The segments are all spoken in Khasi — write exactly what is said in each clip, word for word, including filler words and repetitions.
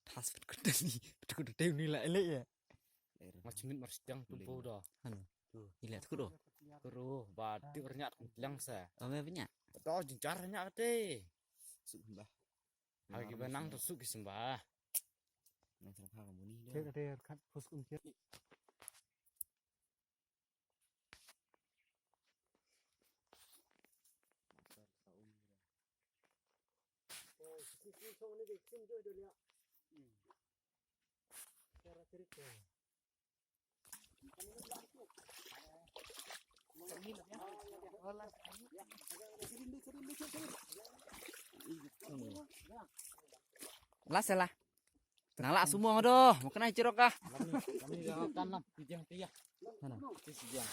Thas kut kut ni, kut kut ni la elek ya. Mar chimit mar sdang tumpu do. Hano. Ila tu do. Kuru ba ti bernyat kentlang sa. Ame bernyat. Do jinjar nyat te. Suk bah. Hagi benang tu suk sembah. Nang serang ha kamu ni. Cek ada kat pos kum cek. Lah salah. Nang lah semua doh, mau kena jerok kah? Kami jangan tanam, kijang tiah. Mana? Kijang.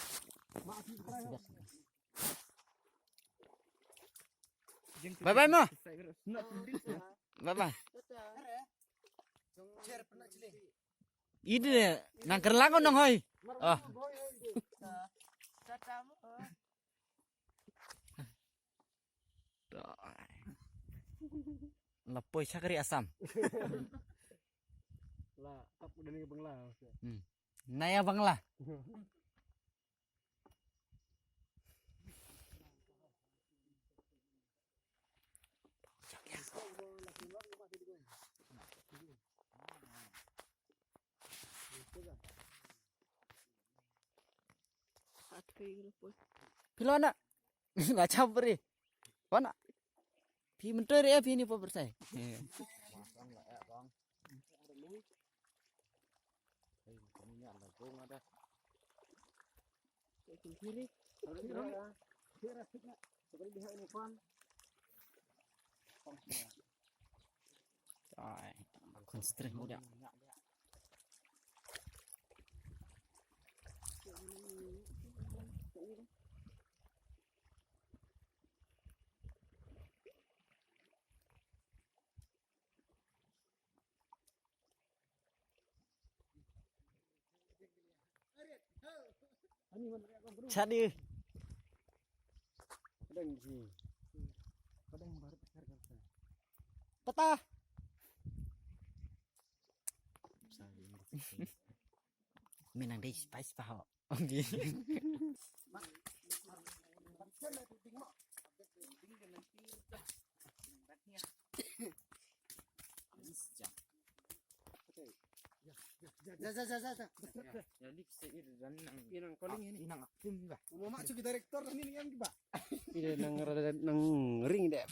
Bye bye mo. Bye bye. Ide nang kerlang nang hoi. Oh. Lapoi chakri Assam. La kap udah ni Bangla. Hmm. Naya Bangla. Phi lo na? La chap bri. Wana? Phi mentoi re phi ni po bersai. Ai, constraint udah. Chadi. Pata. Minang dei spice pa ho. Okay. Ja, ja, ja, ja, ja. Jadi kita iri dan nang, inang calling ini. Inang aktif ni bah. Mau mak cuki director ni yang di bah. Iri nang rada nang ring deh.